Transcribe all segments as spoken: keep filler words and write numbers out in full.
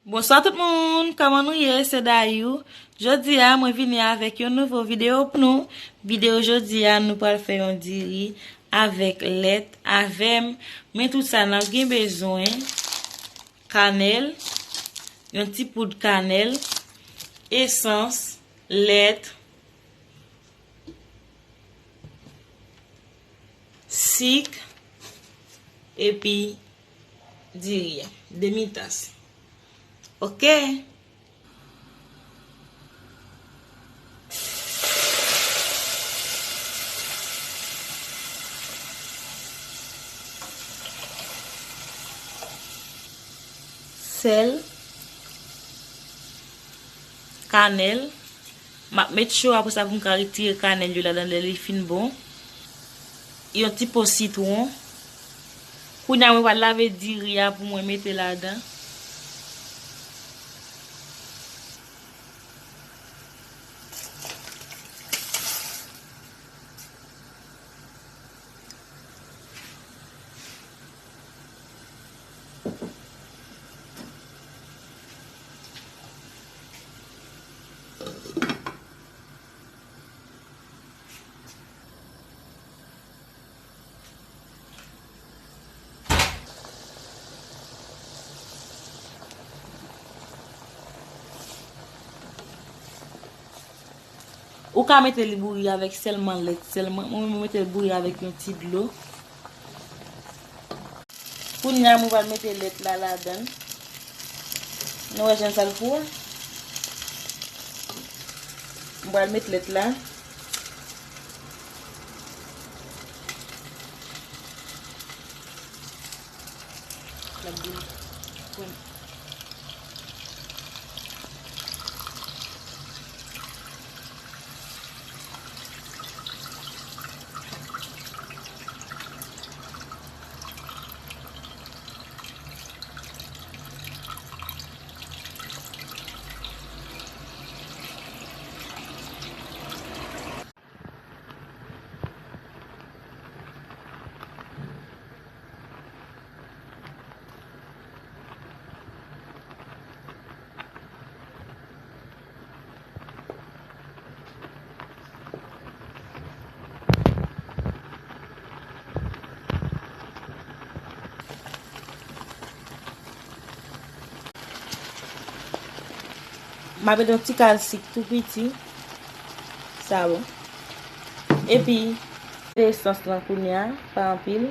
Bonswa tout moun, kòman nou ye? Se Dayou. Jodi a, mwen vini avèk yon nouvo videyo pou nou. Videyo jodi a, nou pral fè yon diri avèk lèt avè m. Men tout sa n ap gen bezwen, kanèl, yon ti poud kanèl, esans, lèt, sik, epi diri a, demi tas. Oke. Sèl, kanèl, m ap met cho apre sa pou m ka retire kanèl yo ladan lè li fin bon. Yon ti po sitwon. Kounye a mwen pral lave diri a pou mwen mete ladan. Ou ka mete li bouri avèk sèlman lèt sèlman. Mwen menm, mwen mete l bouri avèk yon ti dlo. Kounye a, mwen pral mete lèt la ladan l. Nou wè jan sa l fou a? Mwen pral met lèt la. L ap byen fon. M ap met yon ti kal sik tou piti. Sa bon. Epi, esans lan kounye a, pa anpil.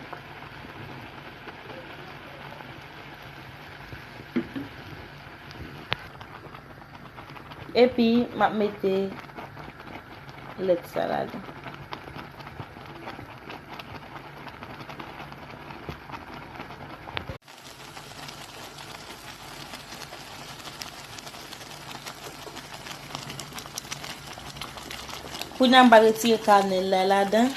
Epi, m ap mete lèt sa ladan. Kounye a, m pral retire kanèl la ladan.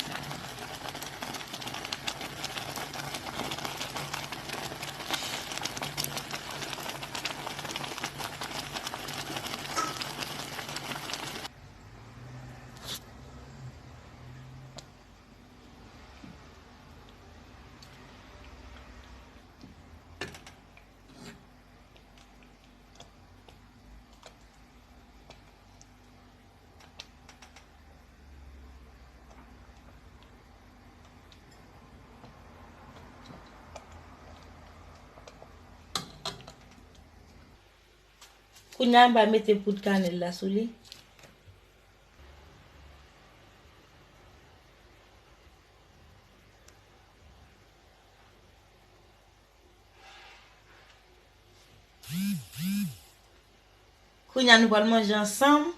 Kounye a, m pral mete poud kanèl la sou li. Kounye a, nou pral manje ansanm.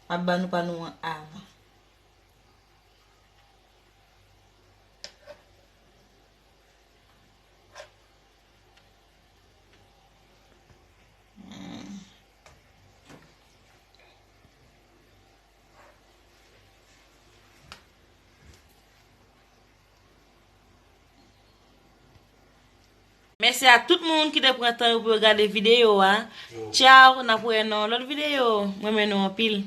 M ap ba nou pa nou an avan. Mèsi a tout moun ki te pran tan yo pou yo gade videyo a. Tchaw, n ap wè nan yon lòt videyo. Mwen renmen nou anpil.